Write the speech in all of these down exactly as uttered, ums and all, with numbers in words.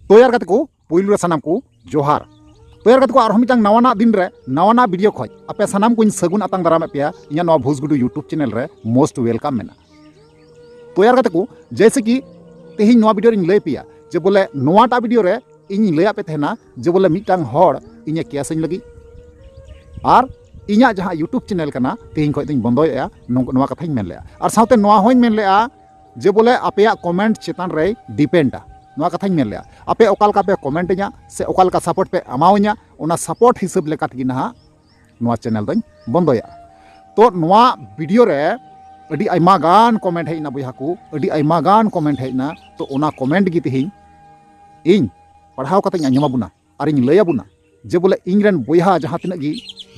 ᱛᱚ ᱭᱟᱨ ᱜᱟᱛᱮ ᱠᱚ, ᱯᱩᱭᱞᱩ ᱨᱮ ᱥᱟᱱᱟᱢ ᱠᱚ ᱡᱚᱦᱟᱨ᱾ ᱛᱚ ᱭᱟᱨ ᱜᱟᱛᱮ ᱠᱚ, ᱟᱨᱦᱚᱸ ᱢᱤᱫᱴᱟᱝ ᱱᱟᱣᱟᱱᱟᱜ ᱫᱤᱱ ᱨᱮ ᱱᱟᱣᱟᱱᱟᱜ ᱵᱷᱤᱰᱤᱭᱳ ᱠᱷᱚᱡ ᱟᱯᱮ ᱥᱟᱱᱟᱢ ᱠᱚᱧ ᱥᱟᱹᱜᱩᱱ ᱟᱛᱟᱝ ᱫᱟᱨᱟᱢᱮᱫ ᱯᱮᱭᱟ ᱤᱧᱟᱹᱜ ᱱᱚᱣᱟ ᱵᱷᱩᱥᱜᱩᱰᱩ YouTube ᱪᱮᱱᱮᱞ ᱨᱮ᱾ ᱢᱳᱥᱴ ᱣᱮᱞᱠᱟᱢ ᱢᱮᱱᱟᱜᱼᱟ᱾ ᱛᱚ ᱭᱟᱨ ᱜᱟᱛᱮ ᱠᱚ, ᱡᱮᱭᱥᱮ ᱠᱤ ᱛᱮᱦᱮᱧ ᱱᱚᱣᱟ ᱵᱷᱤᱰᱤᱭᱳ ᱨᱤᱧ ᱞᱟᱹᱭ ᱯᱮᱭᱟ ᱡᱮ ᱵᱚᱞᱮ ᱱᱚᱣᱟᱴᱟᱜ ᱵᱷᱤᱰᱤᱭᱳ ᱨᱮ ᱤᱧᱤᱧ ᱞᱟᱹᱭᱟᱫ ᱯᱮ ᱛᱟᱦᱮᱱᱟ ᱡᱮ ᱵᱚᱞᱮ ᱢᱤᱫᱴᱟᱝ ᱦᱚᱲ ᱤᱧᱮ ᱠᱮᱥ ᱟᱹᱧ ᱞᱟᱹᱜᱤᱫ, ᱟᱨ ᱤᱧᱟᱹᱜ ᱡᱟᱦᱟᱸ YouTube ᱪᱮᱱᱮᱞ ᱠᱟᱱᱟ ᱛᱮᱦᱮᱧ ᱠᱷᱚᱡ ᱫᱚᱧ ᱵᱚᱱᱫᱚᱭᱮᱫᱼᱟ, ᱱᱚᱝ- ᱱᱚᱣᱟ ᱠᱟᱛᱷᱟᱧ ᱢᱮᱱ ᱞᱮᱫᱼᱟ᱾ ᱟᱨ ᱥᱟᱶᱛᱮ ᱱᱚᱣᱟ ᱦᱚᱸᱧ ᱢᱮᱱ ᱞᱮᱫᱼᱟ ᱡᱮ ᱵᱚᱞᱮ ᱟᱯᱮᱭᱟᱜ ᱠᱚᱢᱮᱱᱴ ᱪᱮᱛᱟᱱ ᱨᱮᱭ ᱰᱤᱯᱮᱱᱰᱟ᱾ ᱱᱚᱣᱟ ᱠᱟᱛᱷᱟᱧ ᱢᱮᱱ ᱞᱮᱫᱼᱟ, ᱟᱯᱮ ᱚᱠᱟ ᱞᱮᱠᱟ ᱯᱮ ᱠᱚᱢᱮᱱᱴ ᱟᱹᱧᱟ ᱥᱮ ᱚᱠᱟ ᱞᱮᱠᱟ ᱥᱟᱯᱳᱨᱴ ᱯᱮ ᱮᱢᱟᱣᱟᱹᱧᱟ, ᱚᱱᱟ ᱥᱟᱯᱳᱨᱴ ᱦᱤᱥᱟᱹᱵ ᱞᱮᱠᱟ ᱛᱮᱜᱮ ᱱᱟᱦᱟᱜ ᱱᱚᱣᱟ ᱪᱮᱱᱮᱞ ᱫᱚᱧ ᱵᱚᱱᱫᱚᱭᱟ᱾ ᱛᱚ ᱱᱚᱣᱟ ᱵᱷᱤᱰᱤᱭᱳ ᱨᱮ ᱟᱹᱰᱤ ᱟᱭᱢᱟ ᱜᱟᱱ ᱠᱚᱢᱮᱱᱴ ᱦᱮᱡ ᱮᱱᱟ ᱵᱚᱭᱦᱟ ᱠᱚ, ᱟᱹᱰᱤ ᱟᱭᱢᱟ ᱜᱟᱱ ᱠᱚᱢᱮᱱᱴ ᱦᱮᱡ ᱮᱱᱟ᱾ ᱛᱚ ᱚᱱᱟ ᱠᱚᱢᱮᱱᱴ ᱜᱮ ᱛᱮᱦᱮᱧ ᱤᱧ ᱯᱟᱲᱦᱟᱣ ᱠᱟᱛᱮᱧ ᱟᱸᱡᱚᱢ ᱟᱵᱚᱱᱟ ᱟᱨᱤᱧ ᱞᱟᱹᱭ ᱟᱵᱚᱱᱟ ᱡᱮ ᱵᱚᱞᱮ ᱤᱧ ᱨᱮᱱ ᱵᱚᱭᱦᱟ ᱡᱟᱦᱟᱸ ᱛᱤᱱᱟᱹᱜ ᱜᱮ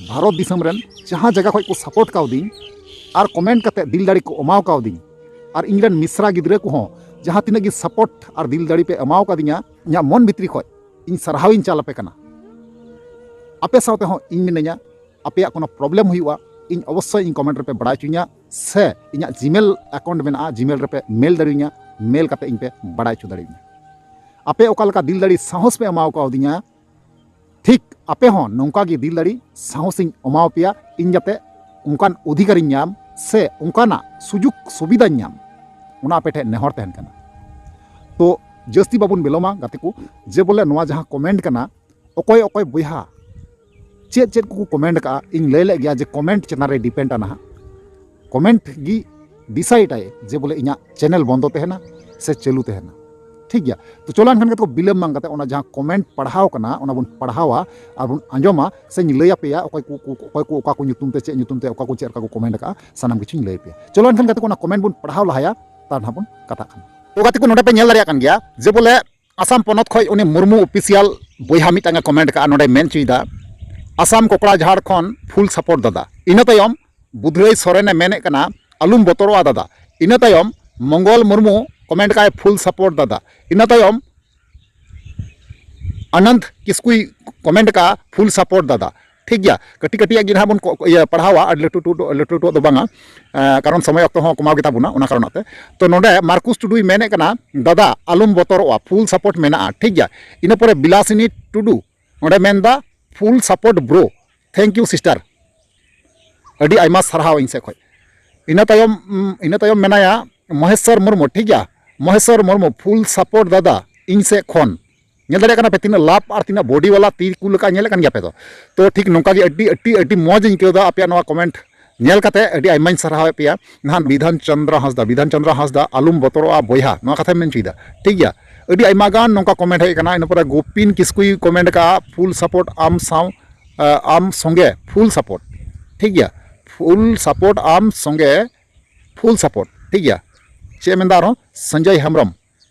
ᱵᱷᱟᱨᱚᱛ ᱫᱤᱥᱚᱢ ᱨᱮᱱ ᱡᱟᱦᱟᱸ ᱡᱟᱭᱜᱟ ᱠᱷᱚᱡ ᱠᱚ ᱥᱟᱯᱳᱨᱴ ᱠᱟᱣᱫᱤᱧ ᱟᱨ ᱠᱚᱢᱮᱱᱴ ᱠᱟᱛᱮ ᱫᱤᱞ ᱫᱟᱲᱮ ᱠᱚ ᱮᱢᱟᱣ ᱠᱟᱣᱫᱤᱧ, ᱟᱨ ᱤᱧ ᱨᱮᱱ ᱢᱤᱥᱨᱟ ᱜᱤᱫᱽᱨᱟᱹ ᱠᱚᱦᱚᱸ ᱡᱟᱦᱟᱸ ᱛᱤᱱᱟᱹᱜ ᱜᱮ ᱥᱟᱯᱳᱨᱴ ᱟᱨ ᱫᱤᱞ ᱫᱟᱲᱮ ᱯᱮ ᱮᱢᱟᱣ ᱠᱟᱫᱤᱧᱟ ᱤᱧᱟᱹᱜ ᱢᱚᱱ ᱵᱷᱤᱛᱨᱤ ᱠᱷᱚᱡ ᱤᱧ ᱥᱟᱨᱦᱟᱣ ᱤᱧ ᱪᱟᱞ ᱟᱯᱮ ᱠᱟᱱᱟ᱾ ᱟᱯᱮ ᱥᱟᱶᱛᱮ ᱦᱚᱸ ᱤᱧ ᱢᱤᱱᱟᱹᱧᱟ᱾ ᱟᱯᱮᱭᱟᱜ ᱠᱳᱱᱳ ᱯᱨᱚᱵᱞᱮᱢ ᱦᱩᱭᱩᱜᱼᱟ, ᱤᱧ ᱚᱵᱚᱥᱥᱳᱭ ᱤᱧ ᱠᱚᱢᱮᱱᱴ ᱨᱮᱯᱮ ᱵᱟᱲᱟᱭ ᱦᱚᱪᱚᱧᱟ, ᱥᱮ ᱤᱧᱟᱹᱜ ᱡᱤᱢᱮᱞ ᱮᱠᱟᱣᱩᱱᱴ ᱢᱮᱱᱟᱜᱼᱟ, ᱡᱤᱢᱮᱞ ᱨᱮᱯᱮ ᱢᱮᱞ ᱫᱟᱲᱮᱭᱟᱹᱧᱟ, ᱢᱮᱞ ᱠᱟᱛᱮ ᱤᱧ ᱯᱮ ᱵᱟᱲᱟᱭ ᱦᱚᱪᱚ ᱫᱟᱲᱮᱭᱟᱹᱧᱟ᱾ ᱟᱯᱮ ᱚᱠᱟ ᱞᱮᱠᱟ ᱫᱤᱞ ᱫᱟᱲᱮ ᱥᱟᱦᱚᱥ ᱯᱮ ᱮᱢᱟᱣ ᱠᱟᱣᱫᱤᱧᱟ, ᱴᱷᱤᱠ ᱟᱯᱮ ᱦᱚᱸ ᱱᱚᱝᱠᱟ ᱜᱮ ᱫᱤᱞ ᱫᱟᱲᱮ ᱥᱟᱦᱚᱥᱤᱧ ᱮᱢᱟᱣ ᱯᱮᱭᱟ, ᱤᱧ ᱡᱟᱛᱮ ᱚᱱᱠᱟᱱ ᱚᱫᱷᱤᱠᱟᱨᱤᱧ ᱧᱟᱢ ᱥᱮ ᱚᱱᱠᱟᱱᱟᱜ ᱥᱩᱡᱳᱜᱽ ᱥᱩᱵᱤᱫᱷᱟᱧ ᱧᱟᱢ, ᱚᱱᱟ ᱟᱯᱮ ᱴᱷᱮᱱ ᱱᱮᱦᱚᱨ ᱛᱟᱦᱮᱱ ᱠᱟᱱᱟ᱾ ᱛᱚ ᱡᱟᱹᱥᱛᱤ ᱵᱟᱵᱚᱱ ᱵᱤᱞᱚᱢᱟ ᱜᱟᱛᱮ ᱠᱚ, ᱡᱮ ᱵᱚᱞᱮ ᱱᱚᱣᱟ ᱡᱟᱦᱟᱸ ᱠᱚᱢᱮᱱᱴ ᱠᱟᱱᱟ, ᱚᱠᱚᱭ ᱚᱠᱚᱭ ᱵᱚᱭᱦᱟ ᱪᱮᱫ ᱪᱮᱫ ᱠᱚᱠᱚ ᱠᱚᱢᱮᱱᱴ ᱟᱠᱟᱫᱼᱟ, ᱤᱧ ᱞᱟᱹᱭ ᱞᱮᱫ ᱜᱮᱭᱟ ᱡᱮ ᱠᱚᱢᱮᱱᱴ ᱪᱮᱛᱟᱱ ᱨᱮ ᱰᱤᱯᱮᱱᱰ ᱟᱱᱟ ᱦᱟᱸᱜ᱾ ᱠᱚᱢᱮᱱᱴ ᱜᱮ ᱰᱤᱥᱟᱭᱤᱰ ᱟᱭ ᱡᱮ ᱵᱚᱞᱮ ᱤᱧᱟᱹᱜ ᱪᱮᱱᱮᱞ ᱵᱚᱱᱫᱚ ᱛᱟᱦᱮᱱᱟ ᱥᱮ ᱪᱟᱹᱞᱩ ᱛᱟᱦᱮᱱᱟ᱾ ᱴᱷᱤᱠ ᱜᱮᱭᱟ, ᱛᱚ ᱪᱚᱞᱚ ᱮᱱᱠᱷᱟᱱ ᱜᱟᱛᱮ ᱠᱚ, ᱵᱤᱞᱚᱢ ᱵᱟᱝ ᱠᱟᱛᱮ ᱚᱱᱟ ᱡᱟᱦᱟᱸ ᱠᱚᱢᱮᱱᱴ ᱯᱟᱲᱦᱟᱣ ᱠᱟᱱᱟ ᱚᱱᱟ ᱵᱚᱱ ᱯᱟᱲᱦᱟᱣᱟ ᱟᱨ ᱵᱚᱱ ᱟᱸᱡᱚᱢᱟ, ᱥᱮᱧ ᱞᱟᱹᱭ ᱟᱯᱮᱭᱟ ᱚᱠᱚᱭ ᱠᱚ, ᱠᱚ, ᱚᱠᱚᱭ ᱠᱚ ᱚᱠᱟ ᱠᱚ ᱧᱩᱛᱩᱢ ᱛᱮ, ᱪᱮᱫ ᱧᱩᱛᱩᱢ ᱛᱮ, ᱚᱠᱟ ᱠᱚ ᱪᱮᱫ ᱞᱮᱠᱟ ᱠᱚ ᱠᱚᱢᱮᱱᱴ ᱟᱠᱟᱫᱼᱟ, ᱥᱟᱱᱟᱢ ᱠᱤᱪᱷᱩᱧ ᱞᱟᱹᱭ ᱟᱯᱮᱭᱟ᱾ ᱪᱚᱞᱚ ᱮᱱᱠᱷᱟᱱ ᱜᱟᱛᱮ ᱠᱚ, ᱚᱱᱟ ᱠᱚᱢᱮᱱᱴ ᱵᱚᱱ ᱯᱟᱲᱦᱟᱣ ᱞᱟᱦᱟᱭᱟ, ᱛᱟᱨ ᱱᱟᱦᱟᱜ ᱵᱚᱱ ᱠᱟᱛᱷᱟᱜ ᱠᱟᱱᱟ᱾ ᱛᱚ ᱜᱟᱛᱮ ᱠᱚ, ᱱᱚᱰᱮ ᱯᱮ ᱧᱮᱞ ᱫᱟᱲᱮᱭᱟᱜ ᱠᱟᱱ ᱜᱮᱭᱟ ᱡᱮ ᱵᱚᱞᱮ ᱟᱥᱟᱢ ᱯᱚᱱᱚᱛ ᱠᱷᱚᱱ ᱩᱱᱤ ᱢᱩᱨᱢᱩ ᱚᱯᱷᱤᱥᱤᱭᱟᱞ ᱵᱚᱭᱦᱟ ᱢᱤᱫᱴᱟᱝ ᱮ ᱠᱚᱢᱮᱱᱴ ᱠᱟᱜᱼᱟ, ᱱᱚᱰᱮ ᱢᱮᱱ ᱦᱚᱪᱚᱭᱮᱫᱟ, "ᱟᱥᱟᱢ ᱠᱚᱠᱲᱟᱡᱷᱟᱲ ᱠᱷᱚᱱ ᱯᱷᱩᱞ ᱥᱟᱯᱳᱨᱴ ᱫᱟᱫᱟ᱾" ᱤᱱᱟᱹ ᱛᱟᱭᱚᱢ ᱵᱩᱫᱷᱨᱟᱹᱭ ᱥᱚᱨᱮᱱᱮ ᱢᱮᱱᱮᱫ ᱠᱟᱱᱟ, "ᱟᱞᱚᱢ ᱵᱚᱛᱚᱨᱚᱜᱼᱟ ᱫᱟᱫᱟ᱾" ᱤᱱᱟᱹ ᱛᱟᱭᱚᱢ ᱢᱚᱝᱜᱚᱞ ᱢᱩᱨᱢᱩ ᱠᱚᱢᱮᱱᱴ ᱠᱟᱜᱼᱟᱭ, "ᱯᱷᱩᱞ ᱥᱟᱯᱳᱨᱴ ᱫᱟᱫᱟ᱾" ᱤᱱᱟᱹ ᱛᱟᱭᱚᱢ ᱟᱱᱚᱱᱫ ᱠᱤᱥᱠᱩᱭ ᱠᱚᱢᱮᱱᱴ ᱠᱟᱜᱼᱟ, "ᱯᱷᱩᱞ ᱥᱟᱯᱳᱨᱴ ᱫᱟᱫᱟ᱾" ᱴᱷᱤᱠ ᱜᱮᱭᱟ, ᱠᱟᱹᱴᱤᱡ ᱠᱟᱹᱴᱤᱡ ᱟᱜ ᱜᱮ ᱱᱟᱦᱟᱜ ᱵᱚᱱ ᱠᱚ-, ᱤᱭᱟᱹ, ᱯᱟᱲᱦᱟᱣᱟ, ᱟᱹᱰᱤ ᱞᱟᱹᱴᱩ ᱞᱟᱹᱴᱩ ᱫᱚ, ᱞᱟᱹᱴᱩ ᱞᱟᱹᱴᱩᱣᱟᱜ ᱫᱚ ᱵᱟᱝᱟ᱾ ᱮᱸ, ᱠᱟᱨᱚᱱ ᱥᱚᱢᱚᱭ ᱚᱠᱛᱚ ᱦᱚᱸ ᱠᱚᱢᱟᱣ ᱜᱮᱛᱟ ᱵᱚᱱᱟ, ᱚᱱᱟ ᱠᱟᱨᱚᱱᱟᱜ ᱛᱮ᱾ ᱛᱚ ᱱᱚᱰᱮ ᱢᱟᱨᱠᱩᱥ ᱴᱩᱰᱩᱭ ᱢᱮᱱᱮᱫ ᱠᱟᱱᱟ, ᱫᱟᱫᱟ ᱟᱞᱚᱢ ᱵᱚᱛᱚᱨᱚᱜᱼᱟ, ᱯᱷᱩᱞ ᱥᱟᱯᱳᱨᱴ ᱢᱮᱱᱟᱜᱼᱟ, ᱴᱷᱤᱠ ᱜᱮᱭᱟ᱾ ᱤᱱᱟᱹ ᱯᱚᱨᱮ ᱵᱤᱞᱟᱥᱤᱱᱤ ᱴᱩᱰᱩ ᱚᱸᱰᱮ ᱢᱮᱱᱫᱟ, full support bro, thank you sister, ᱟᱹᱰᱤ ᱟᱭᱢᱟ ᱥᱟᱨᱦᱟᱣ ᱤᱧ ᱥᱮᱫ ᱠᱷᱚᱡ᱾ ᱤᱱᱟᱹ ᱛᱟᱭᱚᱢ, ᱩᱢ, ᱤᱱᱟᱹ ᱛᱟᱭᱚᱢ ᱢᱮᱱᱟᱭᱟ ᱢᱚᱦᱮᱥᱚᱨ ᱢᱩᱨᱢᱩ, ᱴᱷᱤᱠ ᱜᱮᱭᱟ, ᱢᱚᱦᱮᱥᱚᱨ ᱢᱩᱨᱢᱩ, ᱯᱷᱩᱞ ᱥᱟᱯᱳᱨᱴ ᱫᱟᱫᱟ ᱤᱧ ᱥᱮᱫ ᱠᱷᱚᱱ᱾ ᱧᱮᱞ ᱫᱟᱲᱮᱭᱟᱜ ᱠᱟᱱᱟ ᱯᱮ ᱛᱤᱱᱟᱹᱜ ᱞᱟᱵᱷ ᱟᱨ ᱛᱤᱱᱟᱹᱜ ᱵᱚᱰᱤ ᱣᱟᱞᱟ ᱛᱤ ᱠᱚ ᱞᱮᱠᱟ ᱧᱮᱞᱮᱫ ᱠᱟᱱ ᱜᱮᱭᱟ ᱯᱮ ᱛᱚ᱾ ᱛᱚ ᱴᱷᱤᱠ ᱱᱚᱝᱠᱟ ᱜᱮ ᱟᱹᱰᱤ, ᱟᱹᱰᱤ, ᱟᱹᱰᱤ ᱢᱚᱡᱽ ᱤᱧ ᱟᱹᱭᱠᱟᱹᱣ ᱮᱫᱟ ᱟᱯᱮᱭᱟᱜ ᱱᱚᱣᱟ ᱠᱚᱢᱮᱱᱴ ᱧᱮᱞ ᱠᱟᱛᱮ, ᱟᱹᱰᱤ ᱟᱭᱢᱟᱧ ᱥᱟᱨᱦᱟᱣᱮᱫ ᱯᱮᱭᱟ᱾ ᱱᱟᱦᱟᱜ ᱵᱤᱫᱷᱟᱱ ᱪᱚᱸᱫᱽᱨᱟ ᱦᱟᱸᱥᱫᱟ, ᱵᱤᱫᱷᱟᱱ ᱪᱚᱸᱫᱽᱨᱟ ᱦᱟᱸᱥᱫᱟ, ᱟᱞᱚᱢ ᱵᱚᱛᱚᱨᱚᱜᱼᱟ ᱵᱚᱭᱦᱟ, ᱱᱚᱣᱟ ᱠᱟᱛᱷᱟᱧ ᱢᱮᱱ ᱦᱚᱪᱚᱭᱮᱫᱟ, ᱴᱷᱤᱠ ᱜᱮᱭᱟ᱾ ᱟᱹᱰᱤ ᱟᱭᱢᱟ ᱜᱟᱱ ᱱᱚᱝᱠᱟ ᱠᱚᱢᱮᱱᱴ ᱦᱮᱡ ᱟᱠᱟᱱᱟ᱾ ᱤᱱᱟᱹ ᱯᱚᱨᱮ ᱜᱳᱯᱤᱱ ᱠᱤᱥᱠᱩᱭ ᱠᱚᱢᱮᱱᱴ ᱟᱠᱟᱫᱼᱟ, ᱯᱷᱩᱞ ᱥᱟᱯᱳᱨᱴ ᱟᱢ ᱥᱟᱶ, ᱟᱢ ᱥᱚᱸᱜᱮ, ᱯᱷᱩᱞ ᱥᱟᱯᱳᱨᱴ, ᱴᱷᱤᱠ ᱜᱮᱭᱟ, ᱯᱷᱩᱞ ᱥᱟᱯᱳᱨᱴ ᱟᱢ ᱥᱚᱸᱜᱮ, ᱯᱷᱩᱞ ᱥᱟᱯᱳᱨᱴ, ᱴᱷᱤᱠ ᱜᱮᱭᱟ᱾ ᱪᱮᱫ ᱮ ᱢᱮᱱᱫᱟ ᱟᱨᱦᱚᱸ? ᱥᱚᱧᱡᱚᱭ ᱦᱮᱢᱵᱨᱚᱢ,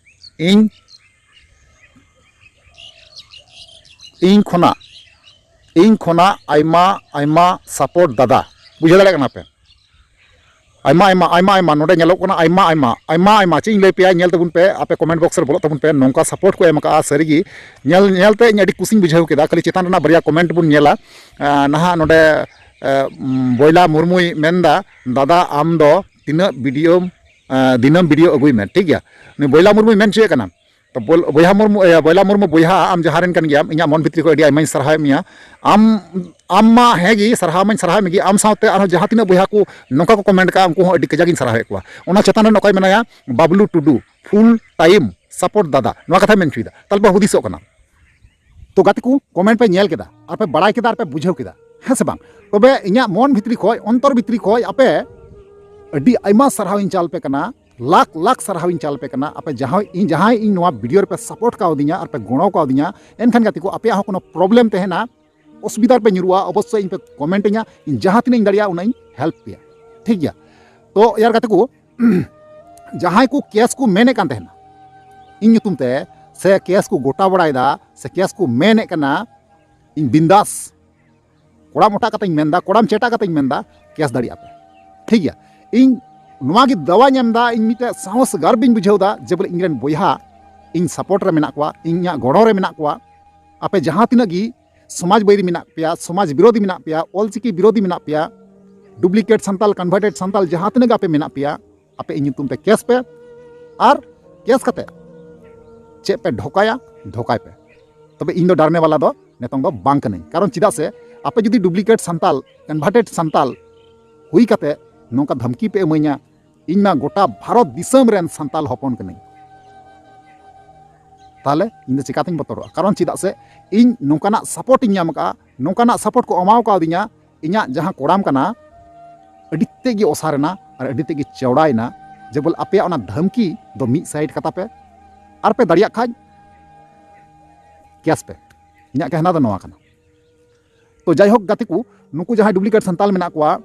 ᱤᱧ, ᱤᱧ ᱠᱷᱚᱱᱟᱜ, ᱤᱧ ᱠᱷᱚᱱᱟᱜ ᱟᱭᱢᱟ ᱟᱭᱢᱟ ᱥᱟᱯᱳᱨᱴ ᱫᱟᱫᱟ, ᱵᱩᱡᱷᱟᱹᱣ ᱫᱟᱲᱮᱭᱟᱜ ᱠᱟᱱᱟ ᱯᱮ? ᱟᱭᱢᱟ ᱟᱭᱢᱟ ᱟᱭᱢᱟ ᱟᱭᱢᱟ ᱱᱚᱰᱮ ᱧᱮᱞᱚᱜ ᱠᱟᱱᱟ, ᱟᱭᱢᱟ ᱟᱭᱢᱟ ᱟᱭᱢᱟ ᱟᱭᱢᱟ᱾ ᱪᱮᱫ ᱤᱧ ᱞᱟᱹᱭ ᱯᱮᱭᱟ, ᱧᱮᱞ ᱛᱟᱵᱚᱱ ᱯᱮ, ᱟᱯᱮ ᱠᱚᱢᱮᱱᱴ ᱵᱚᱠᱥ ᱨᱮ ᱵᱚᱞᱚᱜ ᱛᱟᱵᱚᱱ ᱯᱮ, ᱱᱚᱝᱠᱟ ᱥᱟᱯᱳᱨᱴ ᱠᱚ ᱮᱢ ᱟᱠᱟᱫᱼᱟ ᱥᱟᱹᱨᱤᱜᱮ᱾ ᱧᱮᱞ ᱧᱮᱞᱛᱮ ᱤᱧ ᱟᱹᱰᱤ ᱠᱩᱥᱤᱧ ᱵᱩᱡᱷᱟᱹᱣ ᱠᱮᱫᱟ᱾ ᱠᱷᱟᱹᱞᱤ ᱪᱮᱛᱟᱱ ᱨᱮᱱᱟᱜ ᱵᱟᱨᱭᱟ ᱠᱚᱢᱮᱱᱴ ᱵᱚᱱ ᱧᱮᱞᱟ᱾ ᱱᱟᱦᱟᱜ ᱱᱚᱰᱮ ᱵᱚᱭᱞᱟ ᱢᱩᱨᱢᱩᱭ ᱢᱮᱱᱫᱟ, ᱫᱟᱫᱟ ᱟᱢ ᱫᱚ ᱛᱤᱱᱟᱹᱜ ᱵᱷᱤᱰᱤᱭᱳᱢ, ᱫᱤᱱᱟᱹᱢ ᱵᱷᱤᱰᱤᱭᱳ ᱟᱹᱜᱩᱭ ᱢᱮ, ᱴᱷᱤᱠ ᱜᱮᱭᱟ᱾ ᱩᱱᱤ ᱵᱚᱭᱞᱟ ᱢᱩᱨᱢᱩᱭ ᱢᱮᱱ ᱦᱚᱪᱚᱭᱮᱫ ᱠᱟᱱᱟ᱾ ᱛᱚ ᱵᱚᱭᱞᱟ ᱢᱩᱨᱢᱩ, ᱵᱚᱭᱦᱟ ᱢᱩᱨᱢᱩ ᱵᱚᱭᱦᱟ, ᱟᱢ ᱡᱟᱦᱟᱸ ᱨᱮᱱ ᱠᱟᱱ ᱜᱮᱭᱟᱢ, ᱤᱧᱟᱹᱜ ᱢᱚᱱ ᱵᱷᱤᱛᱨᱤ ᱠᱷᱚᱱ ᱟᱹᱰᱤ ᱟᱭᱢᱟᱧ ᱥᱟᱨᱦᱟᱣᱮᱫ ᱢᱮᱭᱟ᱾ ᱟᱢ, ᱟᱢ ᱢᱟ ᱦᱮᱸ ᱜᱮ, ᱥᱟᱨᱦᱟᱣ ᱢᱟᱧ ᱥᱟᱨᱦᱟᱣᱮᱫ ᱢᱮᱜᱮ, ᱟᱢ ᱥᱟᱶᱛᱮ ᱟᱨᱦᱚᱸ ᱡᱟᱦᱟᱸ ᱛᱤᱱᱟᱹᱜ ᱵᱚᱭᱦᱟ ᱠᱚ ᱱᱚᱝᱠᱟ ᱠᱚ ᱠᱚᱢᱮᱱᱴ ᱠᱟᱜᱼᱟ, ᱩᱱᱠᱩ ᱦᱚᱸ ᱟᱹᱰᱤ ᱠᱟᱡᱟᱠ ᱤᱧ ᱥᱟᱨᱦᱟᱣᱮᱫ ᱠᱚᱣᱟ᱾ ᱚᱱᱟ ᱪᱮᱛᱟᱱ ᱨᱮ ᱚᱠᱚᱭ ᱢᱮᱱᱟᱭᱟ? ᱵᱟᱵᱞᱩ ᱴᱩᱰᱩ, ᱯᱷᱩᱞ ᱴᱟᱭᱤᱢ ᱥᱟᱯᱳᱨᱴ ᱫᱟᱫᱟ, ᱱᱚᱣᱟ ᱠᱟᱛᱷᱟᱧ ᱢᱮᱱ ᱦᱚᱪᱚᱭᱮᱫᱟ᱾ ᱛᱟᱦᱞᱮ ᱯᱮ ᱦᱩᱫᱤᱥᱚᱜ ᱠᱟᱱᱟ᱾ ᱛᱚ ᱜᱟᱛᱮ ᱠᱚ, ᱠᱚᱢᱮᱱᱴ ᱯᱮ ᱧᱮᱞ ᱠᱮᱫᱟ, ᱟᱨ ᱯᱮ ᱵᱟᱲᱟᱭ ᱠᱮᱫᱟ, ᱟᱨ ᱯᱮ ᱵᱩᱡᱷᱟᱹᱣ ᱠᱮᱫᱟ, ᱦᱮᱸ ᱥᱮ ᱵᱟᱝ? ᱛᱚᱵᱮ ᱤᱧᱟᱹᱜ ᱢᱚᱱ ᱵᱷᱤᱛᱨᱤ ᱠᱷᱚᱱ, ᱚᱱᱛᱚᱨ ᱵᱷᱤᱛᱨᱤ ᱠᱷᱚᱱ ᱟᱯᱮ ᱟᱹᱰᱤ ᱟᱭᱢᱟ ᱥᱟᱨᱦᱟᱣ ᱤᱧ ᱪᱟᱞ ᱯᱮ ᱠᱟᱱᱟ, ᱞᱟᱠᱷ ᱞᱟᱠᱷ ᱥᱟᱨᱦᱟᱣ ᱤᱧ ᱪᱟᱞ ᱯᱮ ᱠᱟᱱᱟ᱾ ᱟᱯᱮ ᱡᱟᱦᱟᱸᱭ ᱤᱧ, ᱡᱟᱦᱟᱸᱭ ᱤᱧ ᱱᱚᱣᱟ ᱵᱷᱤᱰᱤᱭᱳ ᱨᱮᱯᱮ ᱥᱟᱯᱳᱨᱴ ᱠᱟᱣᱫᱤᱧᱟ ᱟᱨ ᱯᱮ ᱜᱚᱲᱚ ᱠᱟᱣᱫᱤᱧᱟ, ᱮᱱᱠᱷᱟᱱ ᱜᱟᱛᱮ ᱠᱚ, ᱟᱯᱮᱭᱟᱜ ᱦᱚᱸ ᱠᱳᱱᱳ ᱯᱨᱚᱵᱞᱮᱢ ᱛᱟᱦᱮᱱᱟ, ᱚᱥᱩᱵᱤᱫᱷᱟ ᱨᱮᱯᱮ ᱧᱩᱨᱩᱜᱼᱟ, ᱚᱵᱚᱥᱥᱳᱭ ᱤᱧ ᱯᱮ ᱠᱚᱢᱮᱱᱴ ᱟᱹᱧᱟ, ᱤᱧ ᱡᱟᱦᱟᱸ ᱛᱤᱱᱟᱹᱜ ᱤᱧ ᱫᱟᱲᱮᱭᱟᱜᱼᱟ ᱩᱱᱟᱹᱜ ᱤᱧ ᱦᱮᱞᱯ ᱯᱮᱭᱟ, ᱴᱷᱤᱠ ᱜᱮᱭᱟ? ᱛᱚ ᱭᱟᱨ ᱜᱟᱛᱮ ᱠᱚ, ᱡᱟᱦᱟᱸᱭ ᱠᱚ ᱠᱮᱥ ᱠᱚ ᱢᱮᱱᱮᱫ ᱠᱟᱱ ᱛᱟᱦᱮᱱᱟ ᱤᱧ ᱧᱩᱛᱩᱢ ᱛᱮ, ᱥᱮ ᱠᱮᱥ ᱠᱚ ᱜᱚᱴᱟ ᱵᱟᱲᱟᱭᱮᱫᱟ, ᱥᱮ ᱠᱮᱥ ᱠᱚ ᱢᱮᱱᱮᱫ ᱠᱟᱱᱟ, ᱤᱧ ᱵᱤᱱᱫᱟᱥ ᱠᱚᱲᱟᱢ ᱚᱴᱟᱜ ᱠᱟᱛᱮᱧ ᱢᱮᱱᱫᱟ, ᱠᱚᱲᱟᱢ ᱪᱮᱴᱟᱜ ᱠᱟᱛᱮᱧ ᱢᱮᱱᱫᱟ, ᱠᱮᱥ ᱫᱟᱲᱮᱭᱟᱜᱼᱟ ᱯᱮ, ᱴᱷᱤᱠ ᱜᱮᱭᱟ᱾ ᱤᱧ ᱱᱚᱣᱟ ᱜᱮ ᱫᱟᱣᱟᱧ ᱮᱢ ᱮᱫᱟ, ᱤᱧ ᱢᱤᱫᱴᱮᱡ ᱥᱟᱦᱚᱥ ᱜᱟᱨᱵ ᱤᱧ ᱵᱩᱡᱷᱟᱹᱣ ᱮᱫᱟ ᱡᱮ ᱵᱚᱞᱮ ᱤᱧ ᱨᱮᱱ ᱵᱚᱭᱦᱟ ᱤᱧ ᱥᱟᱯᱳᱨᱴ ᱨᱮ ᱢᱮᱱᱟᱜ ᱠᱚᱣᱟ, ᱤᱧᱟᱹᱜ ᱜᱚᱲᱚ ᱨᱮ ᱢᱮᱱᱟᱜ ᱠᱚᱣᱟ᱾ ᱟᱯᱮ ᱡᱟᱦᱟᱸ ᱛᱤᱱᱟᱹᱜ ᱜᱮ ᱥᱚᱢᱟᱡᱽ ᱵᱟᱹᱭᱨᱤ ᱢᱮᱱᱟᱜ ᱯᱮᱭᱟ, ᱥᱚᱢᱟᱡᱽ ᱵᱤᱨᱳᱫᱷᱤ ᱢᱮᱱᱟᱜ ᱯᱮᱭᱟ, ᱚᱞᱪᱤᱠᱤ ᱵᱤᱨᱳᱫᱷᱤ ᱢᱮᱱᱟᱜ ᱯᱮᱭᱟ, ᱰᱩᱯᱞᱤᱠᱮᱴ ᱥᱟᱱᱛᱟᱞ, ᱠᱚᱱᱵᱷᱟᱨᱴᱮᱰ ᱥᱟᱱᱛᱟᱞ ᱡᱟᱦᱟᱸ ᱛᱤᱱᱟᱹᱜ ᱜᱮ ᱟᱯᱮ ᱢᱮᱱᱟᱜ ᱯᱮᱭᱟ, ᱟᱯᱮ ᱤᱧ ᱧᱩᱛᱩᱢ ᱛᱮ ᱠᱮᱥ ᱯᱮ᱾ ᱟᱨ ᱠᱮᱥ ᱠᱟᱛᱮ ᱪᱮᱫ ᱯᱮ ᱰᱷᱚᱠᱟᱭᱟ, ᱰᱷᱚᱠᱟᱭ ᱯᱮ᱾ ᱛᱚᱵᱮ ᱤᱧ ᱫᱚ ᱰᱟᱨᱱᱮ ᱵᱟᱞᱟ ᱫᱚ ᱱᱤᱛᱚᱝ ᱫᱚ ᱵᱟᱝ ᱠᱟᱹᱱᱟᱹᱧ᱾ ᱠᱟᱨᱚᱱ ᱪᱮᱫᱟᱜ ᱥᱮ ᱟᱯᱮ ᱡᱩᱫᱤ ᱰᱩᱯᱞᱤᱠᱮᱴ ᱥᱟᱱᱛᱟᱞ, ᱠᱚᱱᱵᱷᱟᱨᱴᱮᱰ ᱥᱟᱱᱛᱟᱞ ᱦᱩᱭ ᱠᱟᱛᱮ ᱱᱚᱝᱠᱟ ᱫᱷᱟᱢᱠᱤ ᱯᱮ ᱮᱢᱟᱹᱧᱟ, ᱤᱧ ᱢᱟ ᱜᱚᱴᱟ ᱵᱷᱟᱨᱚᱛ ᱫᱤᱥᱚᱢ ᱨᱮᱱ ᱥᱟᱱᱛᱟᱞ ᱦᱚᱯᱚᱱ ᱠᱟᱹᱱᱟᱹᱧ, ᱛᱟᱦᱚᱞᱮ ᱤᱧ ᱫᱚ ᱪᱤᱠᱟᱛᱤᱧ ᱵᱚᱛᱚᱨᱚᱜᱼᱟ? ᱠᱟᱨᱚᱱ ᱪᱮᱫᱟᱜ ᱥᱮ ᱤᱧ ᱱᱚᱝᱠᱟᱱᱟᱜ ᱥᱟᱯᱳᱨᱴ ᱤᱧ ᱧᱟᱢ ᱟᱠᱟᱫᱼᱟ, ᱱᱚᱝᱠᱟᱱᱟᱜ ᱥᱟᱯᱳᱨᱴ ᱠᱚ ᱮᱢᱟᱣ ᱠᱟᱣᱫᱤᱧᱟ, ᱤᱧᱟᱹᱜ ᱡᱟᱦᱟᱸ ᱠᱚᱲᱟᱢ ᱠᱟᱱᱟ ᱟᱹᱰᱤ ᱛᱮᱫ ᱜᱮ ᱚᱥᱟᱨ ᱮᱱᱟ ᱟᱨ ᱟᱹᱰᱤ ᱛᱮᱫ ᱜᱮ ᱪᱮᱣᱲᱟᱭᱮᱱᱟ᱾ ᱡᱮ ᱵᱚᱞᱮ ᱟᱯᱮᱭᱟᱜ ᱚᱱᱟ ᱫᱷᱟᱢᱠᱤ ᱫᱚ ᱢᱤᱫ ᱥᱟᱭᱤᱰ ᱠᱟᱛᱟ ᱯᱮ, ᱟᱨ ᱯᱮ ᱫᱟᱲᱮᱭᱟᱜ ᱠᱷᱟᱡ ᱠᱮᱥ ᱯᱮ᱾ ᱤᱧᱟᱹᱜ ᱠᱟᱦᱱᱟ ᱫᱚ ᱱᱚᱣᱟ ᱠᱟᱱᱟ᱾ ᱛᱚ ᱡᱟᱭᱦᱳᱠ ᱜᱟᱛᱮ ᱠᱚ, ᱱᱩᱠᱩ ᱡᱟᱦᱟᱸᱭ ᱰᱩᱯᱞᱤᱠᱮᱴ ᱥᱟᱱᱛᱟᱞ ᱢᱮᱱᱟᱜ ᱠᱚᱣᱟ,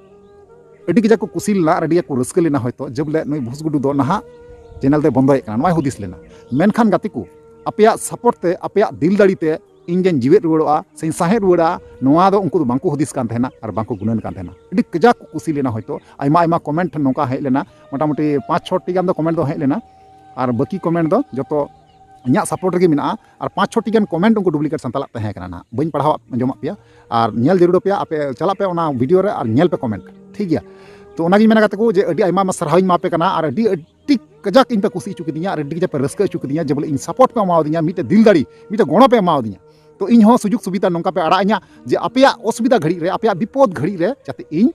ᱟᱹᱰᱤ ᱠᱟᱡᱟᱠ ᱠᱚ ᱠᱩᱥᱤ ᱞᱮᱱᱟ ᱟᱨ ᱟᱹᱰᱤ ᱠᱚ ᱨᱟᱹᱥᱠᱟᱹ ᱞᱮᱱᱟ ᱦᱚᱭᱛᱳ, ᱡᱮ ᱵᱚᱞᱮ ᱱᱩᱭ ᱵᱷᱩᱥ ᱜᱩᱰᱩ ᱫᱚ ᱱᱟᱦᱟᱜ ᱪᱮᱱᱮᱞ ᱫᱚᱭ ᱵᱚᱱᱫᱚᱭᱮᱫ ᱠᱟᱱᱟ, ᱱᱚᱣᱟᱭ ᱦᱩᱫᱤᱥ ᱞᱮᱱᱟ᱾ ᱢᱮᱱᱠᱷᱟᱱ ᱜᱟᱛᱮ ᱠᱚ, ᱟᱯᱮᱭᱟᱜ ᱥᱟᱯᱳᱨᱴ ᱛᱮ, ᱟᱯᱮᱭᱟᱜ ᱫᱤᱞ ᱫᱟᱲᱮ ᱛᱮ ᱤᱧ ᱡᱮᱧ ᱡᱤᱣᱮᱫ ᱨᱩᱣᱟᱹᱲᱚᱜᱼᱟ ᱥᱮᱧ ᱥᱟᱦᱮᱫ ᱨᱩᱣᱟᱹᱲᱟ, ᱱᱚᱣᱟ ᱫᱚ ᱩᱱᱠᱩ ᱫᱚ ᱵᱟᱝᱠᱚ ᱦᱩᱫᱤᱥ ᱠᱟᱱ ᱛᱟᱦᱮᱱᱟ ᱟᱨ ᱵᱟᱝᱠᱚ ᱜᱩᱱᱟᱹᱱ ᱠᱟᱱ ᱛᱟᱦᱮᱱᱟ᱾ ᱟᱹᱰᱤ ᱠᱟᱡᱟᱠ ᱠᱚ ᱠᱩᱥᱤ ᱞᱮᱱᱟ ᱦᱚᱭᱛᱳ᱾ ᱟᱭᱢᱟ ᱟᱭᱢᱟ ᱠᱚᱢᱮᱱᱴ ᱱᱚᱝᱠᱟ ᱦᱮᱡ ᱞᱮᱱᱟ, ᱢᱚᱴᱟᱢᱩᱴᱤ ᱯᱟᱸᱪ ᱪᱷᱚᱴᱤ ᱜᱟᱱ ᱫᱚ ᱠᱚᱢᱮᱱᱴ ᱫᱚ ᱦᱮᱡ ᱞᱮᱱᱟ, ᱟᱨ ᱵᱟᱹᱠᱤ ᱠᱚᱢᱮᱱᱴ ᱫᱚ ᱡᱚᱛᱚ ᱤᱧᱟᱹᱜ ᱥᱟᱯᱳᱨᱴ ᱨᱮᱜᱮ ᱢᱮᱱᱟᱜᱼᱟ᱾ ᱟᱨ ᱯᱟᱸᱪ ᱪᱷᱚᱴᱤ ᱜᱟᱱ ᱠᱚᱢᱮᱱᱴ ᱩᱱᱠᱩ ᱰᱩᱯᱞᱤᱠᱮᱴ ᱥᱟᱱᱛᱟᱞᱟᱜ ᱛᱟᱦᱮᱸ ᱠᱟᱱᱟ, ᱱᱟᱦᱟᱜ ᱵᱟᱹᱧ ᱯᱟᱲᱦᱟᱣ ᱟᱸᱡᱚᱢᱟᱜ ᱯᱮᱭᱟ᱾ ᱟᱨ ᱧᱮᱞ ᱡᱟᱹᱨᱩᱲ ᱯᱮᱭᱟ, ᱟᱯᱮ ᱪᱟᱞᱟᱜ ᱯᱮ ᱚᱱᱟ ᱵᱷᱤᱰᱤᱭᱳ ᱨᱮ ᱟᱨ ᱧᱮᱞ ᱯᱮ ᱠᱚᱢᱮᱱᱴ, ᱴᱷᱤᱠ ᱜᱮᱭᱟ? ᱛᱚ ᱚᱱᱟᱜᱤᱧ ᱢᱮᱱᱟ ᱜᱟᱛᱮ ᱠᱚ, ᱡᱮ ᱟᱹᱰᱤ ᱟᱭᱢᱟ ᱟᱭᱢᱟ ᱥᱟᱨᱦᱟᱣᱤᱧ ᱮᱢᱟ ᱯᱮ ᱠᱟᱱᱟ ᱟᱨ ᱟᱹᱰᱤ ᱟᱹᱰᱤ ᱠᱟᱡᱟᱠ ᱤᱧ ᱯᱮ ᱠᱩᱥᱤ ᱦᱚᱪᱚ ᱠᱤᱫᱤᱧᱟ ᱟᱨ ᱟᱹᱰᱤ ᱠᱟᱡᱟᱠ ᱯᱮ ᱨᱟᱹᱥᱠᱟᱹ ᱦᱚᱪᱚ ᱠᱤᱫᱤᱧᱟ, ᱡᱮ ᱵᱚᱞᱮ ᱤᱧ ᱥᱟᱯᱳᱨᱴ ᱯᱮ ᱮᱢᱟᱣᱫᱤᱧᱟ, ᱢᱤᱫᱴᱮᱡ ᱫᱤᱞ ᱫᱟᱲᱮ, ᱢᱤᱫᱴᱮᱡ ᱜᱚᱲᱚ ᱯᱮ ᱮᱢᱟᱣᱫᱤᱧᱟ᱾ ᱛᱚ ᱤᱧ ᱦᱚᱸ ᱥᱩᱡᱳᱜᱽ ᱥᱩᱵᱤᱫᱷᱟ ᱱᱚᱝᱠᱟ ᱯᱮ ᱟᱲᱟᱜ ᱟᱹᱧᱟ ᱡᱮ ᱟᱯᱮᱭᱟᱜ ᱚᱥᱩᱵᱤᱫᱷᱟ ᱜᱷᱟᱹᱲᱤᱡ ᱨᱮ, ᱟᱯᱮᱭᱟᱜ ᱵᱤᱯᱚᱫ ᱜᱷᱟᱹᱲᱤᱡ ᱨᱮ ᱡᱟᱛᱮ ᱤᱧ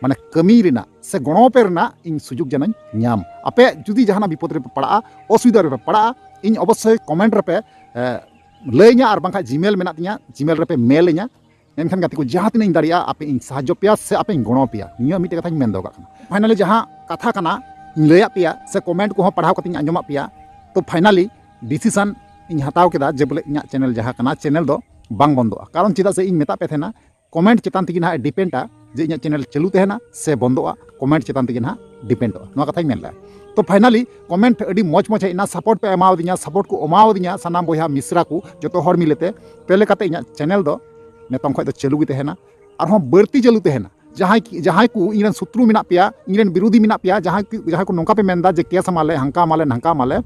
ᱢᱟᱱᱮ ᱠᱟᱹᱢᱤ ᱨᱮᱱᱟᱜ ᱥᱮ ᱜᱚᱲᱚ ᱯᱮ ᱨᱮᱱᱟᱜ ᱤᱧ ᱥᱩᱡᱳᱜᱽ ᱡᱮᱱᱚᱧ ᱧᱟᱢ᱾ ᱟᱯᱮ ᱡᱩᱫᱤ ᱡᱟᱦᱟᱱᱟᱜ ᱵᱤᱯᱚᱫ ᱨᱮᱯᱮ ᱯᱟᱲᱟᱜᱼᱟ, ᱚᱥᱩᱵᱤᱫᱷᱟ ᱨᱮᱯᱮ ᱯᱟᱲᱟᱜᱼᱟ, ᱤᱧ ᱚᱵᱚᱥᱥᱳᱭ ᱠᱚᱢᱮᱱᱴ ᱨᱮᱯᱮ, ᱮ, ᱞᱟᱹᱭᱟᱹᱧᱟ, ᱟᱨ ᱵᱟᱝᱠᱷᱟᱱ ᱡᱤᱢᱮᱞ ᱢᱮᱱᱟᱜ ᱛᱤᱧᱟ, ᱡᱤᱢᱮᱞ ᱨᱮᱯᱮ ᱢᱮᱞ ᱟᱹᱧᱟ᱾ ᱮᱱᱠᱷᱟᱱ ᱜᱟᱛᱮ ᱠᱚ, ᱡᱟᱦᱟᱸ ᱛᱤᱱᱟᱹᱜ ᱤᱧ ᱫᱟᱲᱮᱭᱟᱜᱼᱟ ᱟᱯᱮ ᱤᱧ ᱥᱟᱦᱟᱡᱽᱡᱚ ᱯᱮᱭᱟ ᱥᱮ ᱟᱯᱮᱧ ᱜᱚᱲᱚ ᱯᱮᱭᱟ, ᱱᱤᱭᱟᱹ ᱢᱤᱫᱴᱮᱡ ᱠᱟᱛᱷᱟᱧ ᱢᱮᱱ ᱫᱚᱦᱚ ᱠᱟᱜ ᱠᱟᱱᱟ᱾ ᱯᱷᱟᱭᱱᱟᱞᱤ ᱡᱟᱦᱟᱸ ᱠᱟᱛᱷᱟ ᱠᱟᱱᱟ, ᱤᱧ ᱞᱟᱹᱭᱟᱫ ᱯᱮᱭᱟ ᱥᱮ ᱠᱚᱢᱮᱱᱴ ᱠᱚᱦᱚᱸ ᱯᱟᱲᱦᱟᱣ ᱠᱟᱛᱮᱧ ᱟᱸᱡᱚᱢᱟᱫ ᱯᱮᱭᱟ, ᱛᱚ ᱯᱷᱟᱭᱱᱟᱞᱤ ᱰᱤᱥᱤᱥᱚᱱ ᱤᱧ ᱦᱟᱛᱟᱣ ᱠᱮᱫᱟ ᱡᱮ ᱵᱚᱞᱮ ᱤᱧᱟᱹᱜ ᱪᱮᱱᱮᱞ ᱡᱟᱦᱟᱸ ᱠᱟᱱᱟ, ᱪᱮᱱᱮᱞ ᱫᱚ ᱵᱟᱝ ᱵᱚᱱᱫᱚᱜᱼᱟ᱾ ᱠᱟᱨᱚᱱ ᱪᱮᱫᱟᱜ ᱥᱮ ᱤᱧ ᱢᱮᱛᱟᱫ ᱯᱮ ᱛᱟᱦᱮᱱᱟ, ᱠᱚᱢᱮᱱᱴ ᱪᱮᱛᱟᱱ ᱛᱮᱜᱮ ᱱᱟᱦᱟᱜ ᱰᱤᱯᱮᱱᱰᱟ ᱡᱮ ᱤᱧᱟᱹᱜ ᱪᱮᱱᱮᱞ ᱪᱟᱹᱞᱩ ᱛᱟᱦᱮᱱᱟ ᱥᱮ ᱵᱚᱱᱫᱚᱜᱼᱟ, ᱠᱚᱢᱮᱱᱴ ᱪᱮᱛᱟᱱ ᱛᱮᱜᱮ ᱱᱟᱦᱟᱜ ᱰᱤᱯᱮᱱᱰᱚᱜᱼᱟ᱾ ᱱᱚᱣᱟ ᱠᱟᱛᱷᱟᱧ ᱢᱮᱱ ᱞᱮᱫᱼᱟ᱾ ᱛᱚ ᱯᱷᱟᱭᱱᱟᱞᱤ ᱠᱚᱢᱮᱱᱴ ᱟᱹᱰᱤ ᱢᱚᱡᱽ ᱢᱚᱡᱽ ᱦᱮᱡ ᱮᱱᱟ, ᱥᱟᱯᱳᱨᱴ ᱯᱮ ᱮᱢᱟᱣᱫᱤᱧᱟ, ᱥᱟᱯᱳᱨᱴ ᱠᱚ ᱮᱢᱟᱣᱫᱤᱧᱟ ᱥᱟᱱᱟᱢ ᱵᱚᱭᱦᱟ ᱢᱤᱥᱨᱟ ᱠᱚ, ᱡᱚᱛᱚ ᱦᱚᱲ ᱢᱤᱞᱮᱛᱮ᱾ ᱯᱮ ᱞᱮᱠᱟᱛᱮ ᱤᱧᱟᱹᱜ ᱪᱮᱱᱮᱞ ᱫᱚ ᱱᱤᱛᱚᱝ ᱠᱷᱚᱱ ᱫᱚ ᱪᱟᱹᱞᱩ ᱜᱮ ᱛᱟᱦᱮᱱᱟ, ᱟᱨᱦᱚᱸ ᱵᱟᱹᱲᱛᱤ ᱪᱟᱹᱞᱩ ᱛᱟᱦᱮᱱᱟ᱾ ᱡᱟᱦᱟᱸᱭ ᱠᱤ, ᱡᱟᱦᱟᱸᱭ ᱠᱚ ᱤᱧ ᱨᱮᱱ ᱥᱚᱛᱨᱩ ᱢᱮᱱᱟᱜ ᱯᱮᱭᱟ, ᱤᱧ ᱨᱮᱱ ᱵᱤᱨᱳᱫᱷᱤ ᱢᱮᱱᱟᱜ ᱯᱮᱭᱟ, ᱡᱟᱦᱟᱸᱭ ᱠᱚ, ᱡᱟᱦᱟᱸᱭ ᱠᱚ ᱱᱚᱝᱠᱟ ᱯᱮ ᱢᱮᱱᱫᱟ ᱡᱮ ᱠᱮᱥ ᱮᱢᱟᱞᱮ, ᱦᱟᱝᱠᱟ ᱮᱢᱟᱞᱮ, ᱱᱟᱝᱠᱟ ᱮᱢᱟᱞᱮ,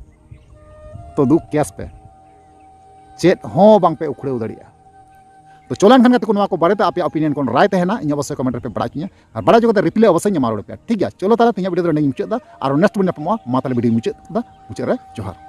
ᱛᱚ ᱫᱩ ᱠᱮᱥ ᱯᱮ, ᱪᱮᱫ ᱦᱚᱸ ᱵᱟᱝ ᱯᱮ ᱩᱠᱷᱲᱟᱹᱣ ᱫᱟᱲᱮᱭᱟᱜᱼᱟ᱾ ᱛᱚ ᱪᱚᱞᱚ ᱮᱱᱠᱷᱟᱱ ᱜᱟᱛᱮ ᱠᱚ, ᱱᱚᱣᱟ ᱠᱚ ᱵᱟᱨᱮᱛᱮ ᱟᱯᱮᱭᱟᱜ opinion ᱠᱚ, ᱨᱟᱭ ᱛᱟᱦᱮᱱᱟ, ᱤᱧ ᱚᱵᱚᱥᱥᱳᱭ comment ᱨᱮᱯᱮ ᱵᱟᱲᱟᱭ ᱦᱚᱪᱚᱧᱟ, ᱟᱨ ᱵᱟᱲᱟᱭ ᱦᱚᱪᱚ ᱠᱟᱛᱮ reply ᱚᱵᱚᱥᱥᱳᱭ ᱤᱧ ᱮᱢᱟ ᱨᱩᱣᱟᱹᱲ ᱯᱮᱭᱟ, ᱴᱷᱤᱠ ᱜᱮᱭᱟ? ᱪᱚᱞᱚ ᱛᱟᱦᱚᱞᱮ ᱛᱮᱦᱮᱧᱟᱜ video ᱫᱚ ᱱᱚᱰᱮ ᱜᱤᱧ ᱢᱩᱪᱟᱹᱫ ᱮᱫᱟ, ᱟᱨ next video ᱧᱟᱯᱟᱢᱚᱜᱼᱟ᱾ ᱢᱟ ᱛᱟᱦᱚᱞᱮ video ᱢᱩᱪᱟᱹᱫ ᱮᱫᱟ, ᱢᱩᱪᱟᱹᱫ ᱨᱮ ᱡᱚᱦᱟᱨ᱾